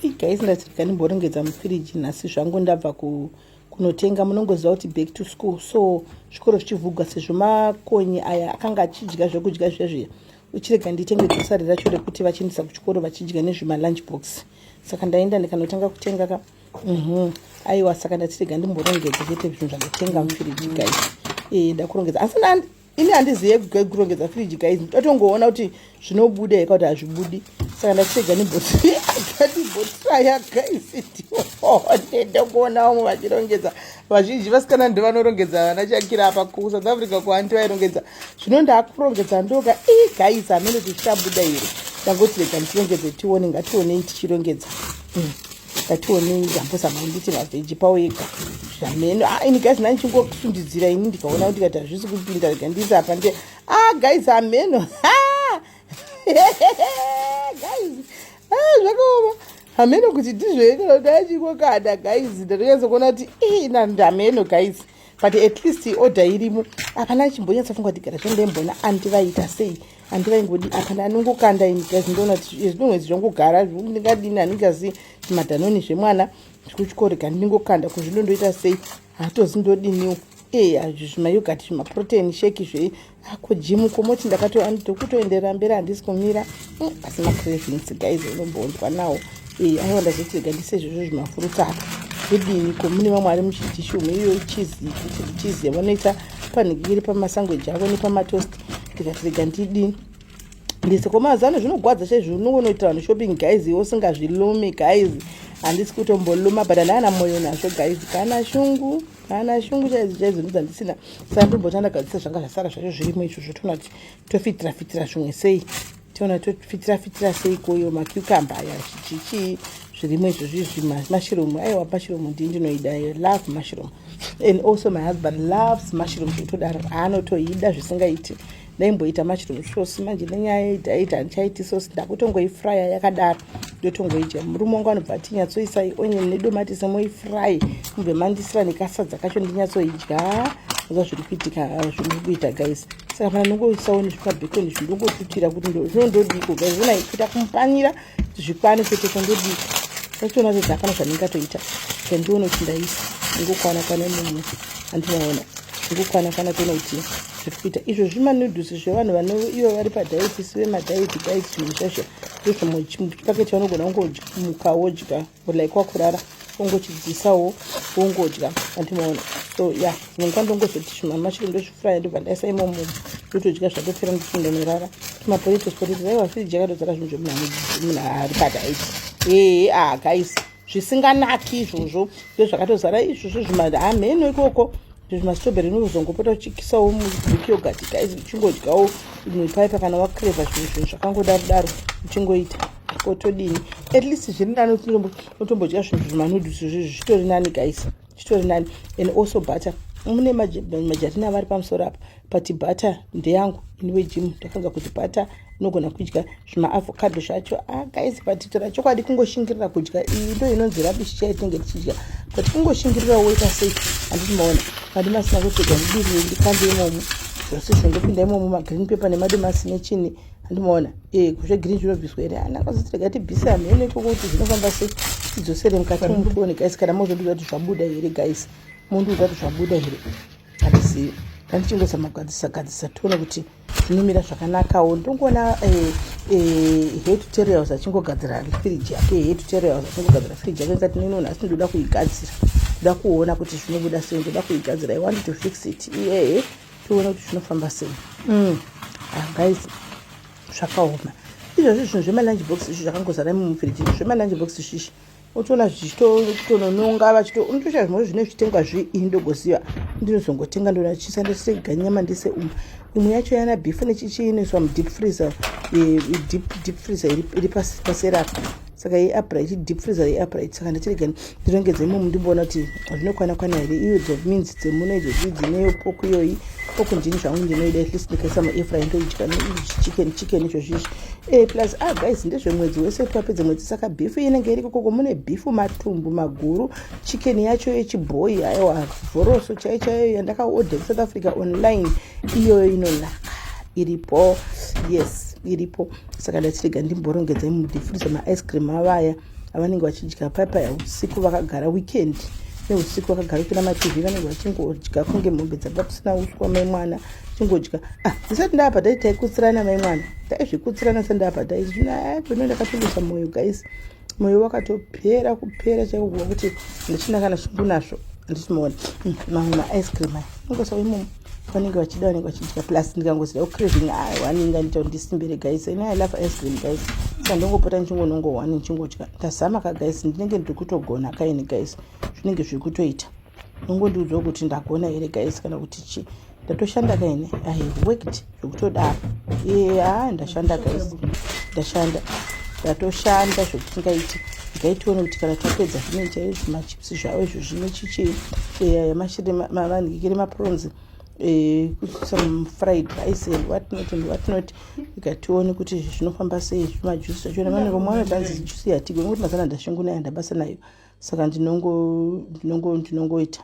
Guys, ndati ndimborongedza mufiriji nhasi zvangu. Ndabva kunotenga. Munongoziva kuti back to school, so zvikoro zvichivhugwa, sezvo makonye aya akanga achidya zvekudya zviya zviya, uchirega nditenge grocery racho rekuti vachiendesa kuchikoro, vachidya nezvimalunch box. Saka ndaenda ndikanotanga kutenga ka. Aiwa, saka ndati rega ndimborongedza chete zvinhu zvandatenga mufiriji, guys. Ndakurongedza, asi ini handizive kurongedza firiji, guys. Ndotongoona kuti zvinobuda here kuti hazvibudi. Saka ndatirega ndimbotraya, guys, ndione. Ndokuona vamwe vachirongedza, vazhinji vasikana ndovanorongedza. Vana Shakira apa kuSouth Africa kuanti vairongedza. Zvino ndaakurongedza ndoga i, guys, hamene kuti zvichabuda here. Ndangoti rega ndichirongedze tione. Ngationei tichirongedza. Ngationei. Ndambozama nditi maveggie pawo ega zvameno. Ah, ini guys, ndandichingosundidzira ini, ndikaona kuti kati hazvisi kupinda, rega ndiise apa ndi. Ah, guys, hameno, guys. Ah, zvakaoma. Hameno kuti ndizvo kana kuti achingokanda, guys. Ndatonyatsokuona kuti ina ndameno, guys, but at least order irimo. Hapana chimbonyatsofunga kuti gara zvandaimbona andi vaita sei, andi vaingodi. Apana anongokanda ini, guys. Ndoona kuti zvinomwedzi zvangogara, ndingadini? Handingazi madhanoni zvemwana kuchikoro ga ndingokanda kuzvinondoita sei? Hatozi ndodiniwo. Eya, zvimayoghurt, zvimaprotein shake zve kugym komoti ndakatokutoenderera mberi, handisi kumira. Asi macravings, guys, unombonzwa nawo. Aiwa, ndazoti rega ndise izvozvo zvimafruits apa. Ndodini ko? Mune vamwe ari muchidhishi umu, iyo cheese, cheese yavanoita panhikiri pamasangweji avo nepamatoast. Ndikati rega ndidini, ndise komazano. Zvinogwadza chaizvo, unongonoitira vanhu shopping, guys, iwe usingazvilumi. Guys, handisi kutomboluma, but handana mwoyo nazvo, guys. Kana shungu, kana shungu chaidzo chaidzo ndodzandisina. Saka ndombota ndagadzisa zvanga zvasara zvacho zvirimo izvozvo, toona kuti tofitira fitira zvimwe sei, tiona tofitira fitira sei koyo macucumber aya, chichichii zvirimo izvozvo izvi. Mushroom, aiwa, mushroom ndii ndinoida. I love mushroom and also my husband loves mushroom zvekutodaro, anotoida zvisingaiti. Ndaimboita mushroom sauce, manje nenyaya yediet handichaiti sauce, ndakutongoifrya yakadaro, ndotongoidya. Murume wangu anobva ati, "Nyatsoisai onion nedomatisi, moifry, mubve mandisira nekasadza kacho, ndinyatsoidya." Oza zviri kuitika, zviri kuita, guys. Saka pana ndongoisawo nezvimabacon, zvindongotutira kuti zvinondodiko, guys. Onai kuita kumupanyira kuti zvikwane chete, kondodiko tachiona kuti hapana zvandingatoita. Saka ndione kuti ndaisa ingokwana kwana imomo, handinoona ingokwana kwana, toona kuti zviri kuita izvo zvimanoodles zvevanhu vano ivo vari padiet, vemadiet, guys. Zvinhu zvazvo ndozvimwe vanogona kungomuka wodya, like wakurara wongochidzisawo wongodya, andimaona. So yeah, dzimwe nguva ndongozoti zvimamushroom ndozvifraya, ndobva ndaisa imomo, ndotodya, zvatopera, ndochindonorara. Tumapotatoes, potatoes, aiwa, firiji yakatodzara zvinhu zvemunhu ari padiet. Ee, ah, guys, zvisinganaki izvozvo ndozvakatozara izvozvo zvimahamheno ikoko. Zvimastrawberry unozongopota uchikisawo muGreek yogurt, guys, uchingodyawo imwe paipa kana wacrava zvinhu, zvinhu zvakangodaro daro uchingoita. Kotodini? At least zviri nani utombodya zvinhu zvimanoodles izvozvo, zvitori nani, guys, zvitori nani. And also butter, mune majarina vari pamusoro apa, but butter ndeyangu ini wegym. Ndakanzwa kuti butter unogona kudya zvimaavocado zvacho. Ah, guys, but tora chokwadi, kungoshingirira kudya iyi ndo inonzi rubbish chai tinenge tichidya, but kungoshingirira woita sei? Handiti maona madomasi nakutega ndibirire, ndikande imomo zvose zvondopinda imomo, magreen pepper nemadomasi nechini, handimaona e zvegreen zvinobviswa here? Anakazoti rega tibvise, hamheno ikoko kuti zvinofamba sei. Tidzosere mukati mutione, guys. Kana mozondiudza kuti zvabuda here, guys, mondiudza kuti zvabuda here, handizivi. Ndandichingozama kugadzisa gadzisa, tione kuti zvinomira zvakanakawo. Ndongoona head tutorials achingogadzira firiji yake, head tutorials achingogadzira firiji yake. Ndikati nino nhasi ndoda kuigadzira, ndoda kuona kuti zvinobuda sei, ndoda kuigadzira. I want to fix it iyehe, tione kuti zvinofamba sei. Ah, guys, zvakaoma izvozvi. Zvinhu zvemalunch box izvi zvakangozara mumufiriji, zvemalunch box zvishi utoona zvichitonononga vachito unotosha zvimwe zvine zvitengwa zvii, ndogoziva ndinozongotenga, ndoona chisa ndosega nyama ndise umu. Imwe yacho yana beef nechichi inoiswa mudeep freezer, deep freezer iri paseri apa. Saka iupright deep freezer, iupright. Saka ndatirega ndirongedze imomo, ndimboona kuti zvinokwana kwana here. Iyo mince dzemuno idzodzi dzineyo pork, iyoyi pork ndini zvangu ndinoida, at least ndikaisa muairfry ndoidya. Chicken, chicken izvozvizvi plus, ah, guys, ndezvemwedzi wese, twapedza mwedzi. Saka beef inenge iri kokoko, mune beef, matumbu maguru, chicken yacho yechibhoi, aiwa, vhoroso chaiyo chaiyo yandakaodha kuSouth Africa online, iyoyo inonaka, iripo. Yes, iripo. Saka ndatirega ndimborongedza mudeep freezer. Maice cream avaya Avanenge vachidya paya usiku vakagara, weekend neusiku vakagara kupinda maTV, vanenge vachingodya kunge mombe dzabva kusina uswa. Mai mwana chingodya. Ah, ndisati ndapa dai taikutsirana, mai mwana, taizvikutsirana sendapa dai zvino ndakatobusa mwoyo, guys. Mwoyo wakatopera kupera chaiko, kuva kuti ndichina kana shungu nazvo. Handichimaona mamwe maice cream aya ingosa imomo, vanenge vachida, vanenge vachidya. Plus ndikangozida kucraving waninga ndita kuti ndisimbire, guys. Ine I love ice cream, guys, saka ndongopota ndichingonongo one ndichingodya. Ndazama ka, guys, ndinenge ndiri kutogona kaini, guys. Zvinenge zviri kutoita. Nongondiudzawo kuti ndagona here, guys, kana kuti chii. Ndatoshanda kaine, I worked zvekutodaro. Ha, ndashanda, guys, ndashanda, ndatoshanda zvekuti ngaiti ngaitione kuti kana tapedza zvinoita izvi machips zvavo izvo zvine chichi mashiri manhikiri maprawns, some fried rice and what not and what not. Ikatione kuti zvinofamba sei. Zvimajuice zvachona vanenge mwana tanzi juice yatigwe nekuti mazana ndashungu nayo, ndabasa nayo, saka ndinongoita.